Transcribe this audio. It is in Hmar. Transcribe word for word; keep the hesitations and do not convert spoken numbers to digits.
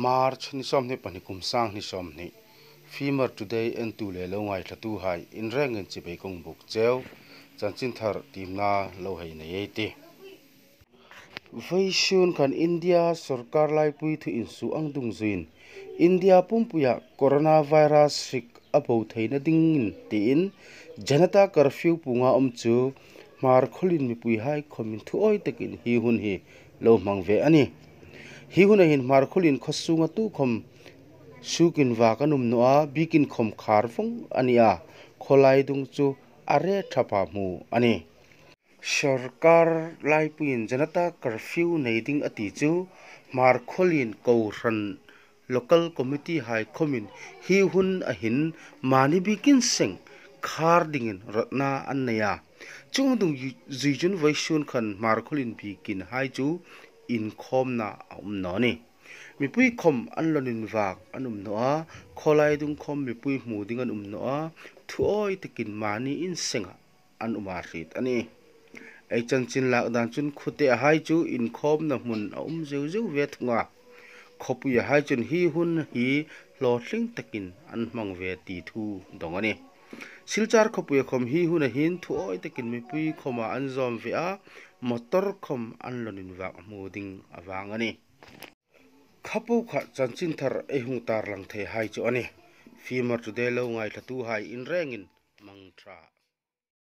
March ni sawmhni pahni, kum sanghni sawmhni. Fimer Today entu le lo ngaithlatuhai in rengin chibai kong buk cheu. Chanchinthar tiemna lo hei nei ei tih. Vawisun khan India sawrkar laipui thu insuo ang dungzuiin India pumpuia coronavirus hrik a bo theina dingin tiin Janata Curfew puonga um chu Hmarkhawlien mipuihai khawmin thuawi takin hi hun hi lo hmang ve a nih. Hi huna hin Hmarkhawlien khaw sunga tukhawm suokin vak an um naw a, biekin khawm khar vawng a ni a, khawlai dung chu a re ṭhapa hmu a nih. Sawrkar laipuiin Janata Curfew nei ding a ti chu Hmarkhawlien kohran local committee hai khawmin hi huna hin mani biekin seng khar dingin rawtna an nei a. Chuong dungzui chun vawisun khan Hmarkhawlien biekinhai chu inkhawmna a um naw a nih. Mipui khawm an lo invak an um naw a, khawlai dung khawm mipui hmu ding an um naw a, thuawi takin mani in senga an um a hriet a nih. Ei chanchin lak dan chun khuoteahai chu inkhawmna hmun a um zeu zeu ve thung a. Khawpuiahai chun hi hun hi hlawtling takin an hmang ve ti thu dawng a nih. Silchar khawpuia khawm hi huna hin thuawi takin mipui khawma an zawm ve a, motor khawm an lo invak hmu ding a vang a nih. Kha po kha chanchinthar ei hung tarlang theihai chu a nih. Fimer Today lo ngaithlatuhai in rengin mang ṭha.